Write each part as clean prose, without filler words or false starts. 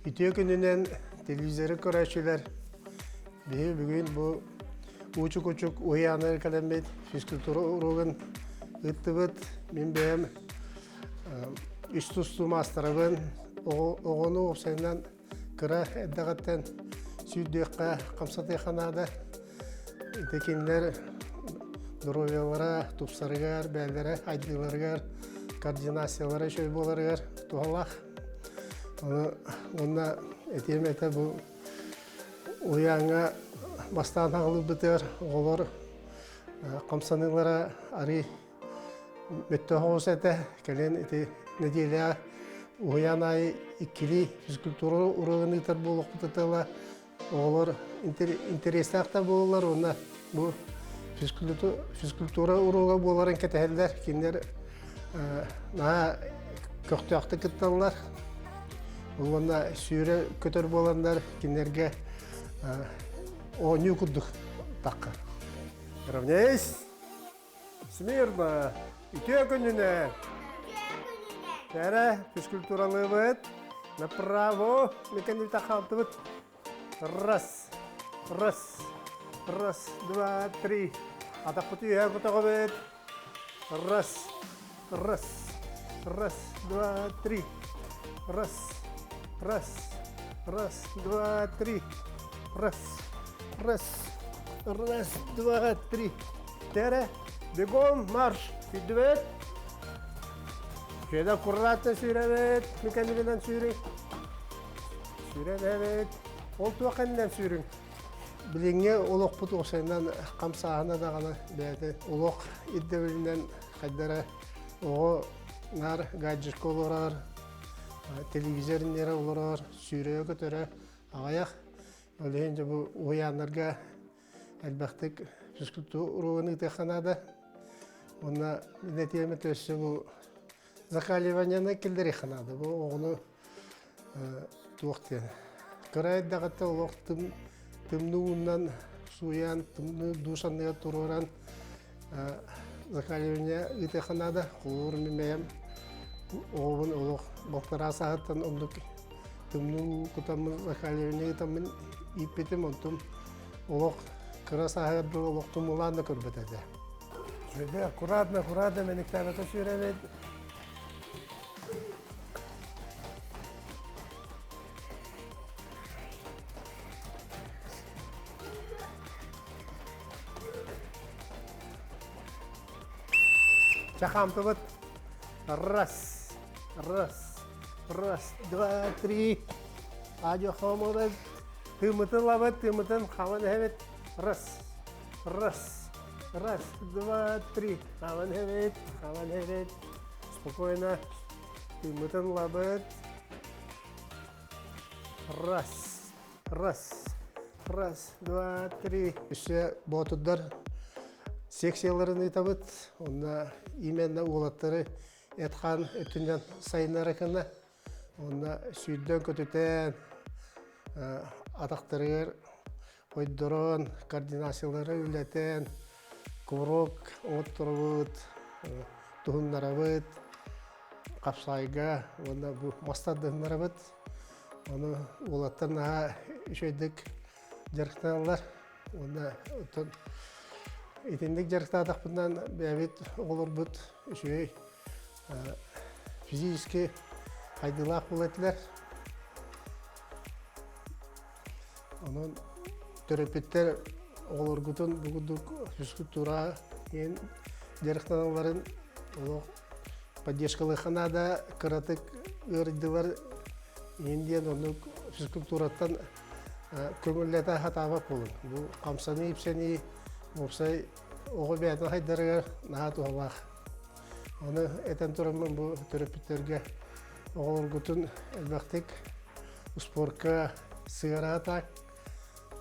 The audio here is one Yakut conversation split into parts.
Үтүө күнүнэн телевизоры көрөөччүлэр биһи бүгүн бу Уучук-учук уһуйааныгар кэлэммит физкультура уруогун ыыттыбыт. Мин бэйэм үс тустуу маастарабын. Оҕону уопсайынан кыра эрдэҕиттэн сүүрдүөххэ, хамсатыахха наада. Ити кинилэр доруобуйалара тупсарыгар, бэйэлэрэ айдыыларыгар, координациялара үчүгэй буоларыгар туһалаах. Ону уонна этиэм этэ бу уһуйааҥҥа бастаан аҕалбытыгар оҕолор хамсаныылара арыый мөттөөх оҕус этэ. Кэлин ити нэдиэлэҕэ уһуйаан аайы иккилии физкультура уруогун ыытар буолуохпут ыла оҕолор интэриэстээх да буолаллар уонна бу физкультура уруога буоларын кэтэһэллэр. Кинилэр наһаа көхтөөхтүк кытталлар. Уонна сүүрэ көтөр буоланнар кинилэргэ оонньуу курдук тахха. Равняйсь! Смирно! Үтүө күнүнэн! Кэрэ физкультуралыыбыт. Направо меканика хаалтыбыт. Раз, раз, раз, два, три. Атахпыт үөһэ көтөҕөбүт. Раз, раз, раз, два, три. Раз, раз, раз, два, три. Раз, раз, раз, два, три. Тэрэ, бегом, марш, сүүрдүбэт. Сүөдэ аккуратно сүүрэбит, меканигынан сүүрүҥ. Сүүрэбэбит. Ол туох кэннинэн сүүрүҥ. Билиҥҥи олохпут уопсайынан хамсааһына даҕаны бэйэтэ олох ирдэбилинэн хайдара оҕо наар гаджетка олорор, телевизор иннигэр олорор, сүүрэ-көтөрө аҕыйах. Ол иһин дьэ бу уһуйааннарга элбэхтик физкультура уруогун ыытыахха наада. Уонна мин этиэм этэ өссө бу закаливаниены киллэриэххэ наада. Бу оҕону туох диэн кыра эрдэҕиттэн олох тымныы уунан сууйан, тымныы душ анныгар туруоран закаливание ыытыахха наада. Холобур мин бэйэм оҕобун олох балтараа сааһыттан оннук тымныы кутаммын закаливание ыытаммын ииппитим, онтум олох кыра сааһыгар дылы олох тумулаан да көрбөт этэ. Сүрдэ аккуратно, аккуратно мэниктээбэтэ сүүрэбит. Чахамтыбыт. Раз, раз, раз, два, три. Адьо хомолот. Тымытын лабыт, тымытын хаман эһэбит. Раз, раз, раз, два, три. Хаман эһэбит, хаман эһэбит. Спокойно. Тымытын лабыт. Раз, раз, раз, два, три. Өссө боотурдар секцияларын ыытабыт. Онно именно уолаттары эт-хаан өттүнэн сайыннара гына. Онно сүүрдэн-көтүтэн, атахтарыгар ойдорон, координациялары үлэтэн, кувырок оҥотторобут, туһуннарабыт, хапсаайга уонна бу мас тардыһыннарабыт. Ону уолаттар наһаа үчүгэйдик дьарыктаналлар уонна оттон итинник дьарыктаатахпытынан бэйэбит оҕолорбут үчүгэй физически хайдыылаах буола этилэр. Онон төрөппүттэр оҕолоргутун бу курдук физкультура диэн дьарыктаналларын олох поддержкалыахха наада, кыратык ыарыйдылар иһин диэн оннук физкультураттан көҥүллэтэ сатаабат буолуҥ. Бу хамсаныы-ипсэнии уопсай оҕо бэйэтин хайдарыгар наһаа туһалаах. Ону этэн тураммын бу төрөппүттэргэ оҕолоргутун элбэхтик успуорка сыараата,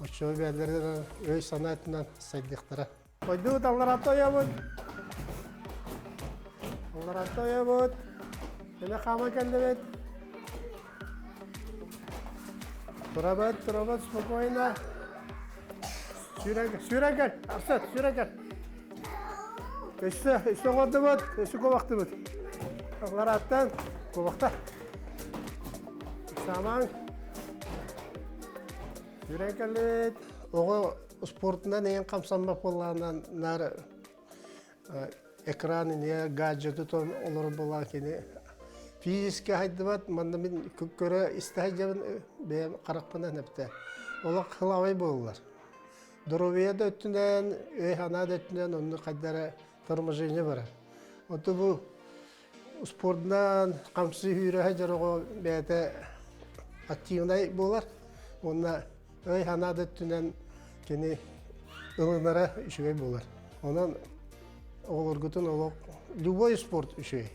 оччоҕо бэйэлэрин өй-санаа өттүнэн сайдыахтара. Ойдубут аллараатта ойобут. Аллараатта ойобут. Эмэ хаама кэллибит. Турабыт, турабыт, спокойно. Сүүрэн, сүүрэн кэл, Арсен, сүүрэн кэл. Өссө, өссө оҥордубут, өссө куобахтыбыт. Алларааттан куобахта. Самаң. Сүүрэн кэллибит. Оҕо спортунан эйэн хамсаммат буоллаҕынан наар экран иннигэр гаджеты тон олорор буоллаҕа кини физически хайдыбат манна мин көрө истэ сылдьабын бэйэм харахпынан эптэ олох хылабай буоллар доруобуйа да өттүнэн өй-санаа да өттүнэн онно хайдара торможение барар оту бу спордунан хамсыы сүүрэ сылдьар оҕо бэйэтэ активнай буолар уонна өй-санаа да өттүнэн кини ылынара үчүгэй буолар. Онон оҕолоргутун олох любой спорт үчүгэй.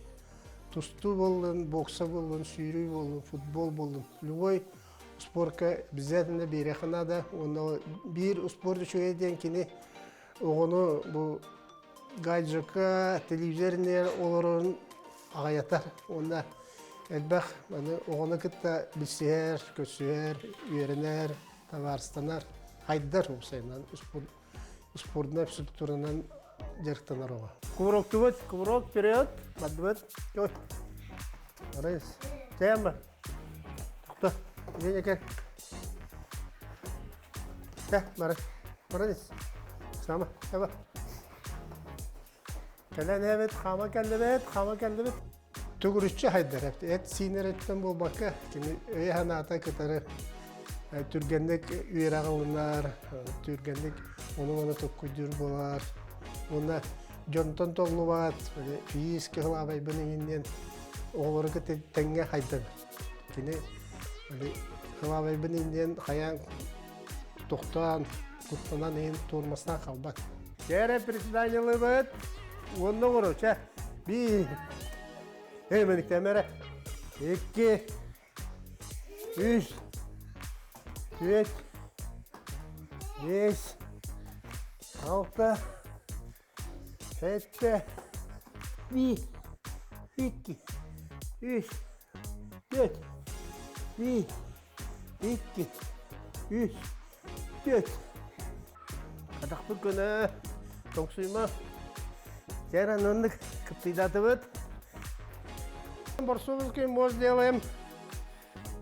Тустуу буоллун, бокса буоллун, сүүрүү буоллун, футбол буоллун, любой спорка обязательно биэриэххэ наада. Уонна биир спорт үчүгэй диэн кини оҕону бу гаджекка, телевизорнер олорорун аҕыйатар уонна элбэх аны оҕону кытта билсиһэр, көрсүһэр, үөрэнэр, табаарыстанар, хайдар уопсайынан спордунай физкультуранан дьарыктанар оҕо. Кувыроктубут, кувырок вперед, бардыбыт. Ой. Арайс. Тема. Тохто. Женя Кэ, бары. Баран Сама, сама. Кэлэн эбит, хаама кэллибит, хаама кэллибит. Төгүрүччү хайдар эт сиин эрэ буолбакка, кини өйө-санаата кытары түргэнник үөрэҕи ылынар, түргэнник ону-маны токкуйдуур буолар. Уонна дьонтон толлубат, физически кылаабайбын иҥинниэн оҕолору кытта тэҥҥэ хайдан. Кини кылаабайбын иҥниэн хайаан тохтоон, куттанан иһин туормастаан халбат. Кэрэ председателыбыт уонна оҕоро, чэ, биир, эй, мэниктэмэ эрэ, икки, үс, түөрт, биэс, алта, сэттэ, биир, икки, үс, түөрт, биир, икки, үс, түөрт. Атахпыт көнө, тоҥсуйма. Чэр анныннык кыптыйдатыбыт. Борсуобуский мост делаем.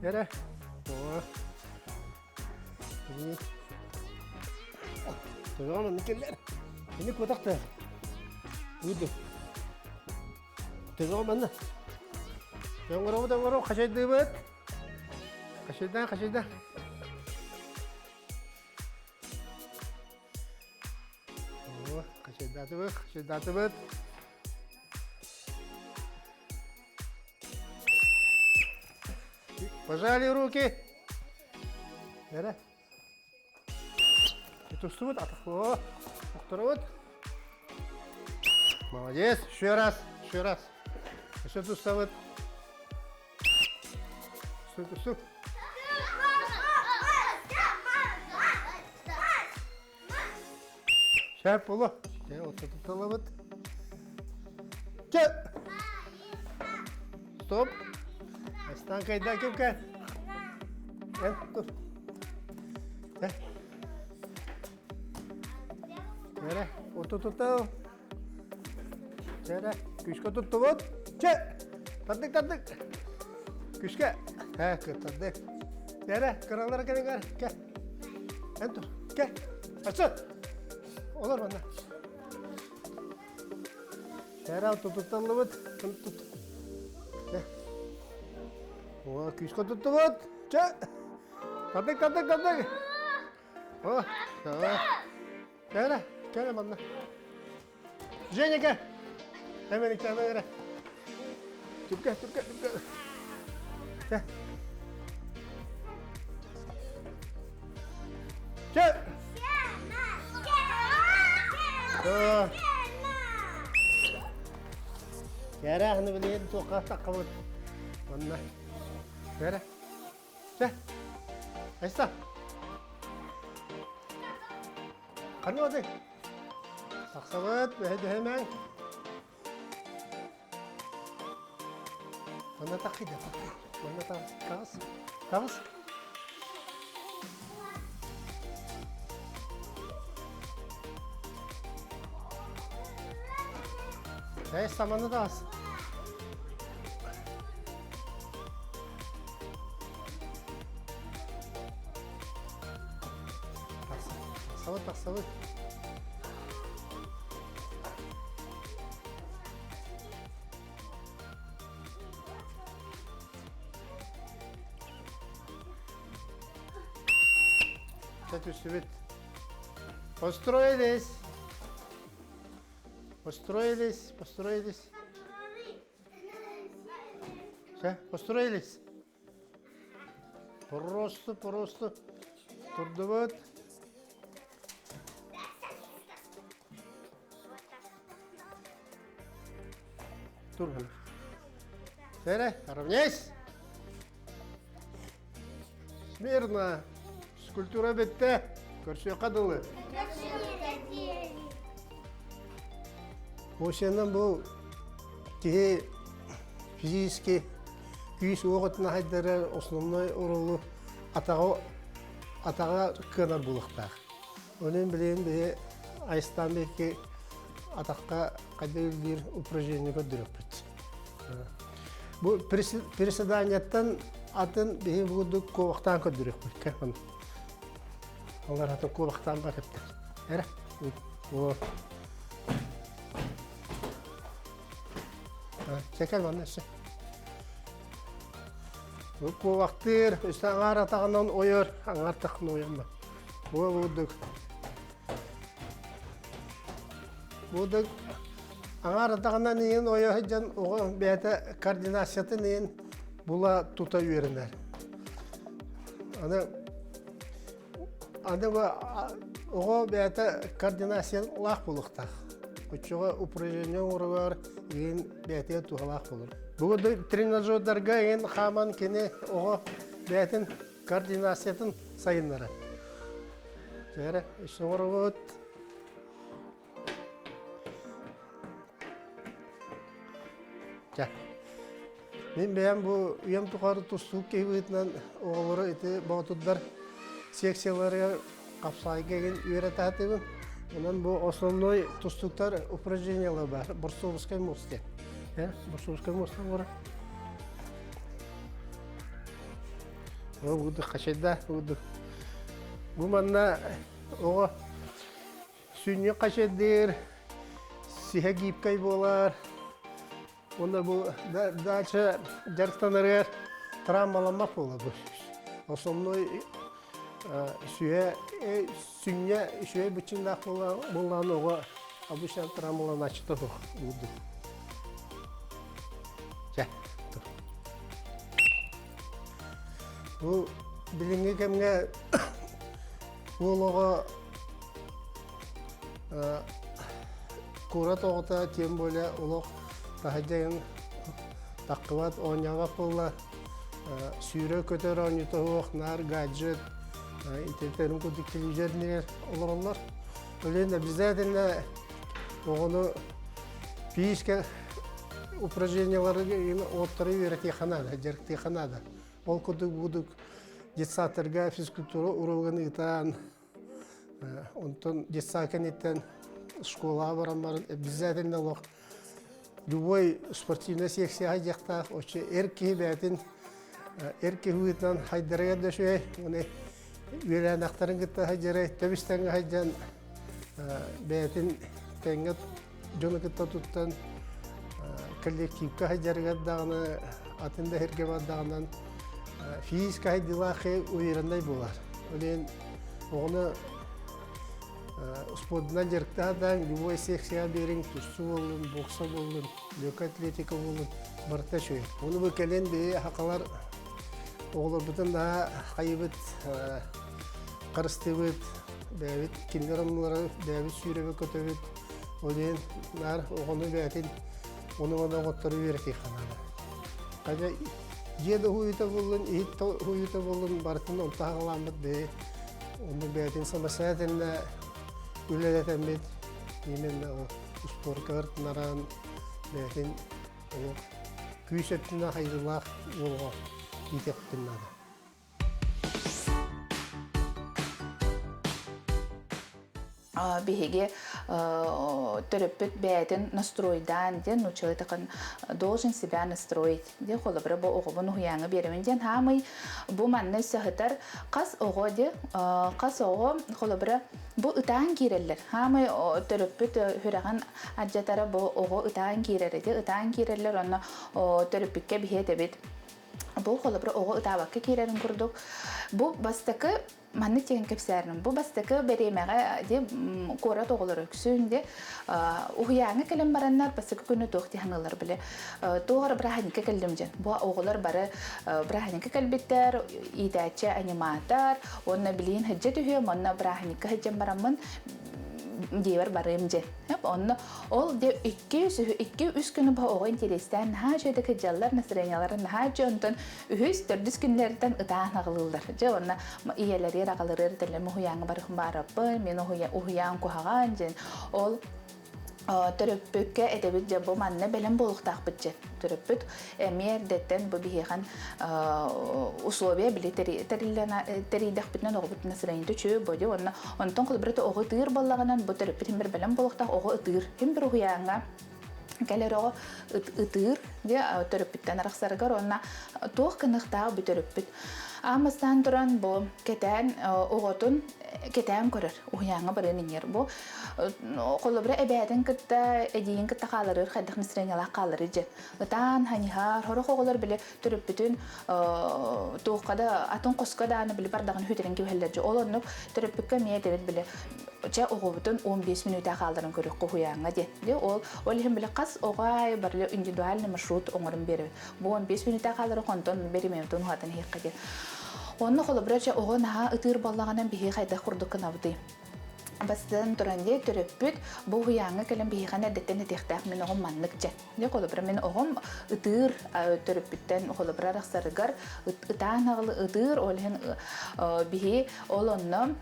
Эрэ. О. Төбөҕө маннык кэллэр. Кини куотахта. Буду. Төбөҕө манна. Оҥоробут, оҥоробут, хачайдыыбыт. Хачайда, хачайда. О, хачайдатыбыт, хачайдатыбыт. Пожали руки. Эрэ. Тустубут, атахлоо. Охторобут. Молодец. Еще раз, еще раз. Еще тустабыт. Тусту, тусту. Шәп боло. Чэ, отуталабыт. Чэ! Стоп. Астан кайда кепке. Э, тур. Э. Эрэ, отутутал. Эрэ, күшкө туттубут. Чэ! Тардык, тардык. Күшкө. Э, тардык. Эрэ, кыралар кэлиҥэр. Кэ. Эн тур. Кэ. Арсы. Олор манна. Эрэ, тутутталлыбыт. Тут. О, күүскэ туттубут. Чэ. Тардык, тардык, тардык. О, Кэлэ, кэлэ манна. Женя кэл. Эмэн иккээмэ эрэ. Түргэ, түргэ, түргэ. Чэ. Чэ. Кэрэ аны билигин туохха таххабыт. Манна. Кэрэ. Чэ. Айса. Ханна бардый? Тахсабыт, бэһэ-дэһэмэҥ. Манна таххыйда, манна таҕыс, таҕыс, таҕыс. Эй, саманы таҕыс. Тахсабыт, тахсабыт. Чэ түстүбүт. Построились. Построились, построились. Все, построились. Просто, просто турдубут. Тур Сэрэ, равняйсь. Смирно. Скульптура бүттэ. Көрсүөххэ дылы. Осеннан бу киһи физически күүс уоҕутун хайдары основной оролу атаҕа атаҕа кыанар булуохтаах. Онон билигин биһи Айстан биһикки атахха хайда үлэлиир упражнение көрдөрүөхпүт. Бу приседанияттан атын биһи курдук куобахтаан көрдөрүөхпүт. Олар атын куобахтаан бар эптэр. Эрэ. О. Чекел манна өссө. Бу куобахтыыр, өссө аҥаар атаҕынан ойор, аҥаар тахын ойонно. Бу курдук. Бу аҥаар атаҕынан иһин ойо сылдьан оҕо бэйэтэ координациятын иһин була тута үөрэнэр. Аны аны оҕо бэйэтэ координациялаах буолуохтаах. Оччоҕо упражнение оҥоругар иһин бэйэтигэр туһалаах буолар. Бу тренажердарга иһин хааман кини оҕо бэйэтин координациятын сайыннарар. Чээрэ, өссө оҥоробут. Чэ. Мин бэйэм бу үйэм тухары тустуук киһи быһыытынан оҕолору ити боотурдар секцияларыгар хапсаайга игин үөрэтэ Онон бу основной тустууктар упражнениялар бар. Борцовскай мост диэн. Борцовскай мост оҥоро. Ол курдук хачайда курдук. Бу манна оҕо сүнньү хачайдыыр, сиһэ гибкай буолар. Уонна бу дальше дьарыктанарыгар травмаламмат буолар бу. Основной сүһэ сүнньэ үчүгэй быччыҥнаах буоллаҕына оҕо обычно травмаланааччыта суох курдук. Чэ, Бу билиҥҥи кэмҥэ уол оҕо куорат оҕото тем более олох таһырдьа таххыбат оонньообот буолла сүүрэр-көтөр оонньуута суох наар гаджет итинтэрин курдук телевизор иннигэр олороллор. Блин, обязательно оҕону физическое упражнениялары уоттары үөрэтиэххэ наада, дьарыктыахха наада. Ол курдук будук детсадтарга физкультура уруогун ыытан, онтон детсад кэнниттэн школаҕа баран баран обязательно олох любой спортивнай секция хайдыахтаах, оччо эр киһи бэйэтин эр киһи быһыытынан хайдарыгар да үчүгэй, уонна үөлээнэхтэрин кытта сылдьарай, тэбис-тэҥҥэ сылдьан бэйэтин тэҥҥэ дьону кытта туттан коллективка сылдьарыгар даҕаны, атын да сиргэ бардаҕынан физическай хайдыылаах увереннай буолар. Ол иһин оҕону спордунан дьарыктаах да любой секцияҕа биэриҥ, тустуу буоллун, бокса буоллун, легкая атлетика буоллун, барыта үчүгэй. Ону бу кэлин биһи сахалар оҕолорбутун наһаа хайыбыт, харыстыыбыт, бэйэбит кинилэр оннулара бэйэбит сүүрэбит көтөбүт. Ол иһин наар оҕону бэйэтин ону-маны оҕоттору үөрэтиэххэ наада. Хайа дьиэ да уһуйуута буоллун, иһит да уһуйуута буоллун, барытын онто хаҕаламмыт бэйэ онно бэйэтин самостоятельно үлэлэтэммит именно ол успуорка ыртынаран бэйэтин олох күүс өттүнэн хайдылаах уолга иитиэхпитин наада. Биһиги Төрөппүт бэйэтин настройдаан диэн нууччалыы такын должен себя настроить диэн холобура бу оҕобун уһуйааҥҥа биэрэбин диэн хаамый бу манна сыһытар хас оҕо ди хас оҕо холобура бу ытаан киирэллэр хаамый төрөппүт сүрэҕин ардьатара бу оҕо ытаан киирэр ити ытаан киирэллэр онно төрөппүккэ биһи этэбит бу холобура оҕо ытаабакка киирэрин курдук бу бастакы Маннык диэн кэпсээрим. Бу бастакы бэриэмэҕэ ди куорат оҕолоро үксүн ди уһуйааҥҥа кэлэн бараннар бастакы күнү туох дии саныыллар били туох эрэ бырааһынньыкка кэллим дьэн. Бу оҕолор бары бырааһынньыкка кэлбиттэр, иитээччи аниматор уонна билиин сылдьа түһүөм уонна бырааһынньыкка сылдьан бараммын дьиэбэр барыам дьэ. Онно ол де 2-3 күнү бу оҕо интэриэстээн наһаа үчүгэйдик сылдьаллар, настроениялара наһаа үчүгэй, онтон үһүс, төрдүс күннэриттэн ытаан аҕылыыллар. Дьэ уонна ийэлэригэр, аҕаларыгар этэллэр уһуйааҥҥа барыһым баараппын, мин уһуйаан куһаҕан дьин. Ол төрөппүккэ этэбит дьэ бу манна бэлэм буолуохтаахпыт дьэ. Төрөппүт эмиэ эрдэттэн бу биһиэхэн условия били тэрийдэхпитинэн оҕобут настроениета үчүгэй бодьу уонна онтон холобура оҕо ытыыр буоллаҕынан бу төрөппүт хим бир бэлэм буолуохтаах оҕо ытыыр хим бир уһуйааҥҥа кэлэр оҕо ытыыр дьэ төрөппүттэн арахсарыгар уонна туох кыныахтаах бу төрөппүт аан бастаан туран бу кэтээн оҕотун кэтээн көрөр уһуйааҥҥа барыан иҥэр бу холобура эбээтин кытта эдьиийин кытта хааларыыр хайдах настроениялаах хааларый дьэ ытаан ханьыһар сорох оҕолор били төрөппүтүн туохха да атын хоско дааны били бардаҕын хүтэрин кэбиһэллэр дьэ ол оннук төрөппүккэ эмиэ этэбит били чэ оҕобутун 15 мүнүүтэ хаалларан көрүөххэ уһуйааҥҥа диэн дьэ ол ол иһин били хас оҕо аайы барыла индивидуальный маршрут оҥорон биэрэбит бу 15 мүнүүтэ хааллары онтон бэримэбитин уһатан иһиэххэ диэн онно холобура чэ оҕо наһаа ытыыр буоллаҕынан биһиги хайдах курдук гынабытый бастан туран дии төрөппүт бу уһуйааҥҥа кэлэн биһиэхэ эрдэттэн этиэхтээх мин оҕом маннык дьэ дьэ холобура мин оҕом ытыыр төрөппүттэн холобура арахсарыгар ытаан аҕылы ытыыр ол иһин биһи ол онно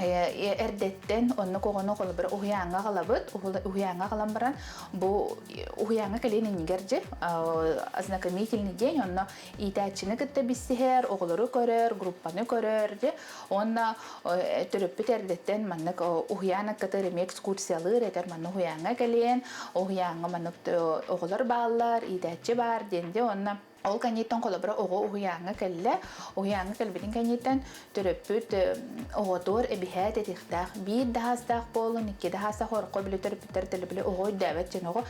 эрдэттэн оннук оҕону холобура уһуйааҥҥа аҕалабыт уһуйааҥҥа аҕалан баран бу уһуйааҥҥа кэлиэн иннигэр дьэ ознакомительный день онно иитээччини кытта билсиһэр оҕолору көрөр группаны көрөр дьэ уонна төрөппүт эрдэттэн маннык уһуйаан аккатыгар эмиэ экскурсиялыыр этэр манна уһуйааҥҥа кэлиэн уһуйааҥҥа маннык оҕолор бааллар иитээччи баар диэн дьэ уонна ол кэнниттэн холобура оҕо уһуйааҥҥа кэллэ. Уһуйааҥҥа кэлбитин кэнниттэн төрөппүт оҕотуор эбиһээт этиэхтээх. Биир да саастаах буоллун, икки да саастаах орко били төрөппүттэр били оҕо өйдөөбөт дьон оҕо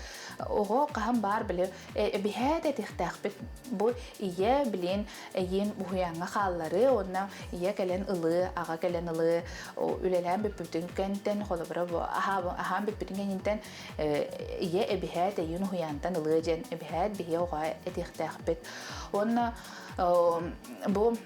оҕо хаһан баар били эбиһээт этиэхтээхпит. Бу ийэ билин эйиин уһуйааҥҥа хаалларыы уонна ийэ кэлэн ылыы, аҕа кэлэн ылыы үлэлээн бүппүтүн кэнниттэн холобура бу аһаан бүппүтүн кэнниттэн ийэ эбиһээт эйиин уһуйаантан ылыа диэн эбиһээт биһиги оҕо этиэхтээхпит уонна бу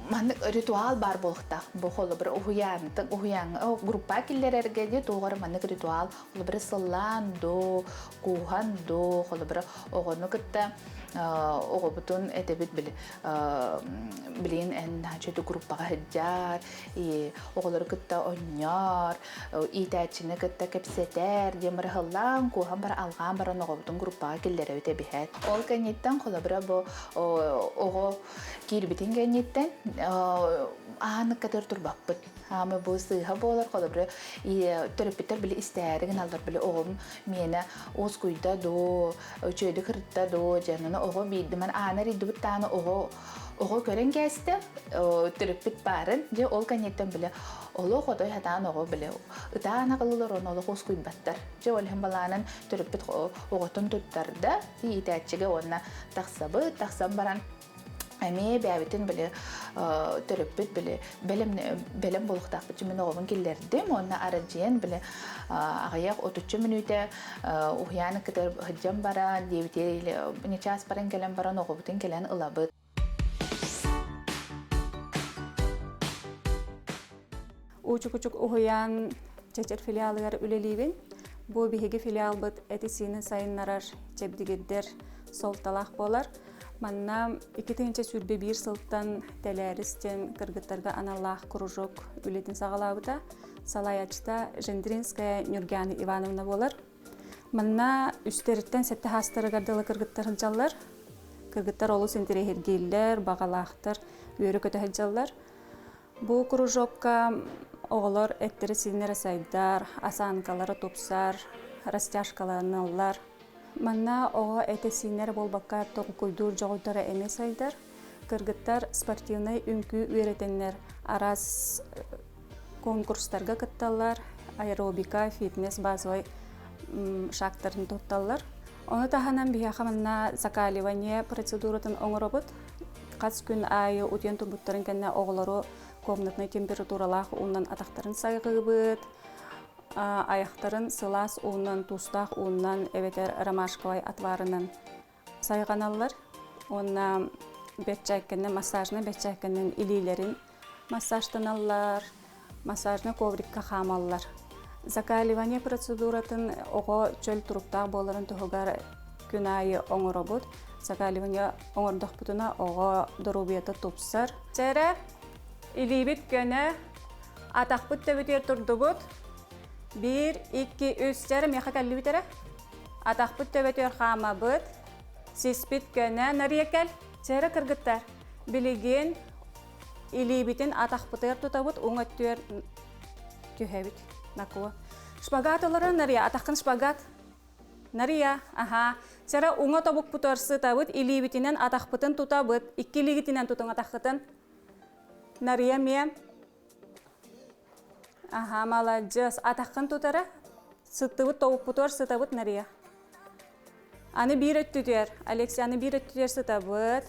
маннык ритуал баар буолуохтаах бу холобура уһуйаантан уһуйааҥҥа группа киллэрэргэ дии туох эрэ маннык ритуал холобура сыллаан дуу кууһан дуу холобура оҕону кытта оҕобутун этэбит били билигин эн наһаа группаҕа сылдьар оҕолору кытта оонньоор иитээччини кытта кэпсэтэр диэн быраһыллаан, куоһан бара алҕаан баран оҕобутун группаҕа киллэрэбит эбиһээт. Ол кэнниттэн холобура бу оҕо киирбитин кэнниттэн аан ыккатыгар турбаппыт. Аамы бу сыыһа буолар, холобура төрөппүттэр били истээри гыналлар, били оҕом миэнэ уоскуйда дуу, үчүгэйдик ырытта дуу, дьэ оҕо биирдимэн аана эрийдибит даҕаны оҕо Оҕо көрөн кээстэ, төрөппүт баарын, дьэ ол кэнниттэн бile олох отой хатаан оҕо бile ытаан аҕалылар ону олох ускуйбаттар. Дьэ ол иһин балаанан төрөппүт оҕотун туттарда, иитээччигэ уонна тахсабыт, тахсан баран эмиэ бэйэбитин били төрөппүт били бэлэм бэлэм буолуохтаахпыт мин оҕобун киллэрдим уонна аралдьыйан били аҕыйах отучча мүнүүтэ уһуйааны кытары сылдьан баран диэбитигэр ньычаас баран кэлэн баран оҕобутун кэлэн ылабыт. Уучукучук уһуйаан Чэчир филиалыгар үлэлиибин. Бу биһиги филиалбыт эти-сиини сайыннарар, чэбдигирдэр суолталаах буолар. Манна 2021 сылтан Тэлээрис диэн кыргыттарга аналлаах кружок үлэтин саҕалаабыта. Салайааччыта Жендринская Нюргяна Ивановна буолар. Манна үстэриттэн сэттэ хаастарыгар дылы кыргыттар сылдьаллар. Кыргыттар олус интэриэһиргииллэр, баҕалаахтар, үөрэ-көтө сылдьаллар. Бу кружокка Оҕолор эттэрэ-сииннэрэ сайдар, осанкалара тупсар, растяжкаланаллар. Манна оҕо этэ-сииннэрэ буолбакка толкуйдуур дьоҕурдара эмиэ сайдар. Кыргыттар спортивнай үҥкүү үөрэтэннэр араас конкурстарга кытталлар, аэробика, фитнес базовай шагтарын тутталлар. Ону таһынан биһиэхэ манна закаливание процедуратын оҥоробут. Хас күн аайы утуйан турбуттарын кэннэ оҕолору комнатнай температуралаах уунан атахтарын сайҕыыбыт, айахтарын сылаас уунан, туустаах уунан эбэтэр ромашковай отварынан сайҕаналлар уонна бэрчээккэннэн массажнай бэрчээккэннэн илиилэрин массажтаналлар, массажнай коврикка хаамаллар. Закаливание процедуратын оҕо чөл туруктаах буоларын туһугар күн аайы оҥоробут. Закаливание оҥордохпутуна оҕо доруобуйата тупсар. Чэрэ, илиибит көнө, атахпыт төбүтүгэр турдубут. Биир, икки, үс, чэрэ, миэхэ кэллибит эрэ. Атахпыт төбөтүгэр хаамабыт, сиспит көнө, нарыйа кэл, чэрэ кыргыттар. Билигин илиибитин атахпытыгар тутабыт, уҥ өттүгэр түһэбит. Наклон. Шпагат олорор Нария, атаххын шпагат. Нария, аха. Чэрэ уҥа тобукпутугар сытабыт, илиибитинэн атахпытын тутабыт, икки илиигитинэн тутуҥ атаххытын. Нария эмиэ. Аха, маладьыас. Атаххын тутара. Сыттыбыт тобукпутугар сытабыт Нария. Аны биир өттүтүгэр, Алексей, аны биир өттүтүгэр сытабыт.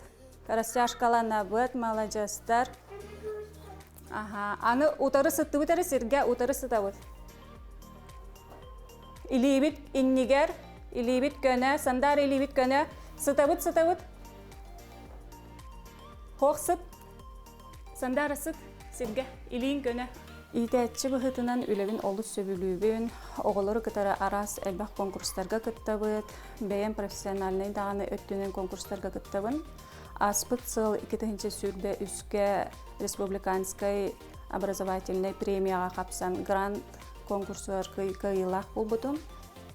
Растяжкаланабыт, маладьыастар. Аха, аны утары сыттыбыт эрэ сиргэ утары сытабыт. Илиибит иннигэр, илиибит көнө, сандар илиибит көнө. Сытабыт, сытабыт. Хоох сыт. Сандаара сыт, сиргэ, илииҥ көнө. Иитээччи быһыытынан үлэбин олус сөбүлүүбүн. Оҕолору кытары араас элбэх конкурстарга кыттабыт. Бэйэм профессиональнай даҕаны өттүнэн конкурстарга кыттабын. Ааспыт сыл 2023-кэ республиканскай образовательнай премияҕа хапсан грант конкурсугар кыайыылаах буолбутум.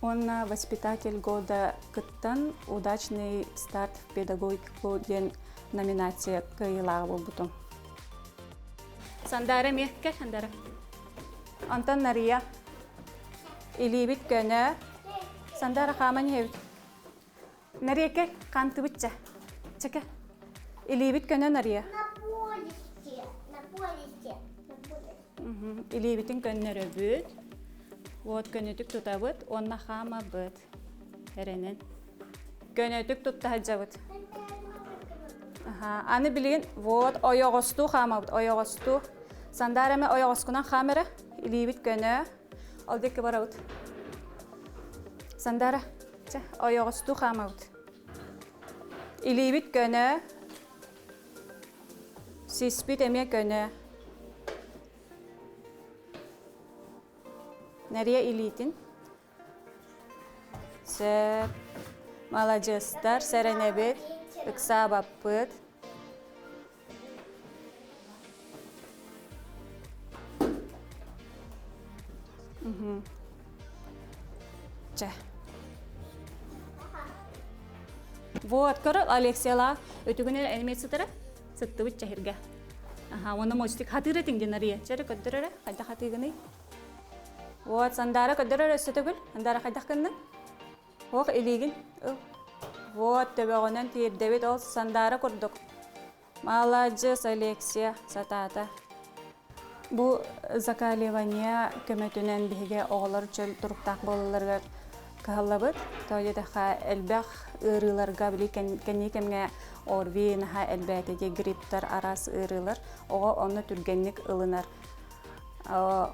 Уонна воспитатель года кыттан удачный старт в педагогику диэн номинация кыайыылааҕа буолбутум. Сандаара эмиэ кэл Сандаара. Онтон Нария. Илиибит көнө. Сандаара хааман иһэбит. Нария кэл, хаантыбытча. Чэкэ. Илиибит көнө Нария. На полисте, на полисте, на полисте. Илиибитин көннөрөбүт. Вот көнөтүк тутабыт уонна хаамабыт. Эрэнэн. Көнөтүк тутта сылдьабыт. Аны билигин вот ойоҕостуу хаамабыт, ойоҕостуу. Сангаар эмэ ойоҕоскунан хаам эрэ. Илиибит көнө. Ол диэки барабыт. Сандаара, чэ, ойоҕостуу хаамабыт. Илиибит көнө. Сиспит эмиэ көнө. Нария илиитин Сөп. Маладьыастар, сэрэнэбит, ыксаабаппыт. Чэ. Вот, көрө, Алексияла өтүгүнэр эмиэ сытара, сыттыбыт чэһиргэ. Аха, уонна мостик хатыыр этиҥ диэн арыйа. Чэ эрэ көрдөр эрэ, хайдах хатыыгыный? Вот, Сандаара көрдөрөр өссө төгүл. Сандаара хайдах гынныҥ? Ох, илиигин ыл. Вот, төбөҕүнэн тиэрдэбит ол Сандаара курдук. Маладьыс, Алексия, сатаата. Бу закаливание көмөтүнэн биһиги оҕолор чөл туруктаах буолалларыгар кыһаллабыт. Тоҕо диэтэххэ, элбэх ыарыыларга били кэнники кэмҥэ ОРВИ наһаа элбээтэ дии грипптэр араас ыарыылар. Оҕо онно түргэнник ылынар.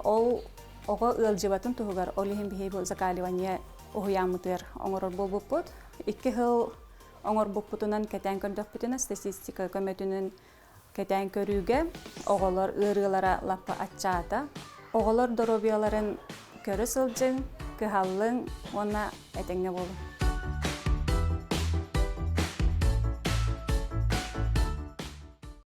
Ол оҕо ыалдьыбатын туһугар ол иһин биһиги бу закаливание уһуйааммытыгар оҥорор буолбуппут. Икки сыл оҥорбуппутунан кэтээн көрдөхпүтүнэ статистика көмөтүнэн кэтээн көрүүгэ оҕолор ыарыылара лаппа аччаата. Оҕолор доруобуйаларын көрө сылдьыҥ, кыһаллыҥ уонна этэҥҥэ буолуҥ.